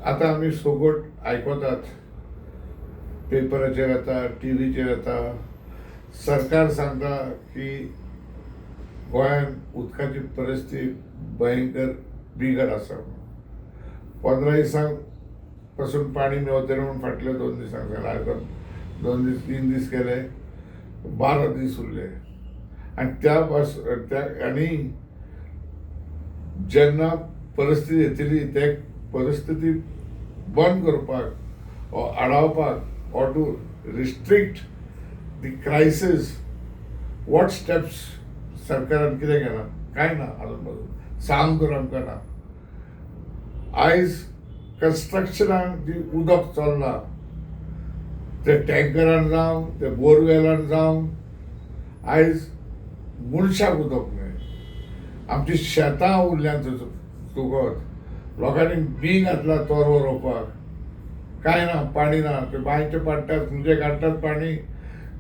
आतां आमी सोगोट आयकतात, पेपराचेर येता, टिवीचेर येता, सरकार सांगता की गोंयांत उदकाची परिस्थिती भयंकर बिगड आसा. 15 दिसांक पासून पाणी मेवतलें म्हणून फाटल्या 2 दिसांक सांगलें. आतां 2 दीस, 3 दीस गेले, 12 दीस उरले. आनी त्या पास त्या आनी जेन्ना परिस्थिती येतली, ते परिस्थिती बंद करपाक ओ आडावपाक or to restrict the crisis, what steps सरकारान कितें केलां? कांय ना अजून पासून. सांग तर आमकां ना. आयज कन्स्ट्रक्शनाक जी उदक चल्लां, ते टँकरान जावं, ते बोरवेलान जावं, आयज मनशाक उदक न्हय. आमची शेतां उरल्यांत सुगत. लोकांनी बी घातलां तोरवो रोवपाक, कांय ना, पाणी ना. ते बांयचे पाडटात, खंयचे काडटात पाणी.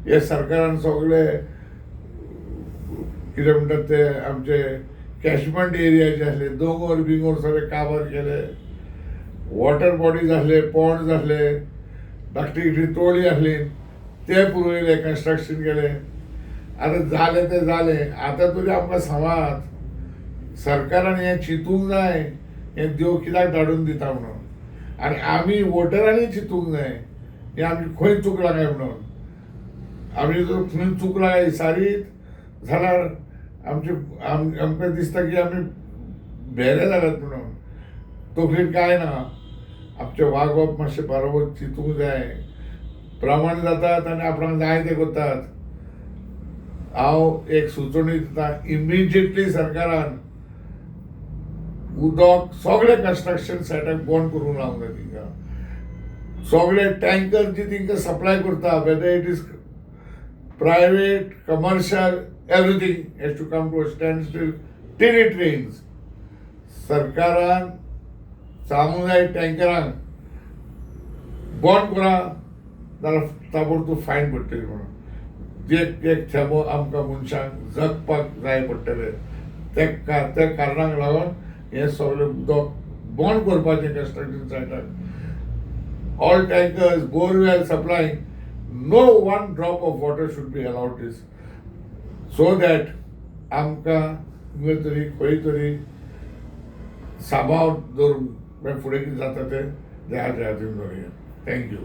हे सरकारान सगळे कितें म्हणटात ते, आमचे कॅचमेंट एरिया जे आसले, दोंगर बिंगोर सगळे काबार केले. वॉटर बॉडीज आसले, पॉन्ड आसले, धाकटी धाकटी तोळी आसली, ते पुरयले, कन्स्ट्रक्शन केलें. आतां जालें तें जालें. आतां तरी आमकां सांगात, सरकारान हें चिंतूंक जाय, हें देव कित्याक धाडून दिता म्हणून. आनी आमी वोटरांनी चिंतूंक जाय, हें आमी खंय चुकलां काय म्हणून. आमी जर खंय चुकलां काय सारीत जाल्यार आमचे आमकां दिसता की आमी भेरे जाल्यात म्हणून. तकलेन कांय ना. आमचें वागप मातशें बरोबर चिंतूंक जाय. प्रमाण जातात आनी आपणाक जाय तें करतात. हांव एक सुचोवणी दिता, इमिजिएटली सरकारान उदक सगळे कन्स्ट्रक्शन सायटाक बंद करूंक लावंक जाय तिंका. सगळे टँकर जी तिंकां सप्लाय करता, whether it is private, commercial, everything has to come to a standstill till it rains. सरकारान सांगूंक जाय, टँकरांक बंद करा, जाल्यार ताबडतोब फायन पडटली म्हणून. एक एक थेंबो आमकां मनशांक जगपाक जाय पडटलें. ते कारणाक लागून हें सगळें उदक बंद करपाचें construction सायटाक. All tankers, borewell supplying, no one drop of water should be allowed this, so that आमकां खंय तरी खंय तरी साबाव दवरून मागीर फुडें कितें जाता तें देवाच्या हातीन दवरुया. Thank you.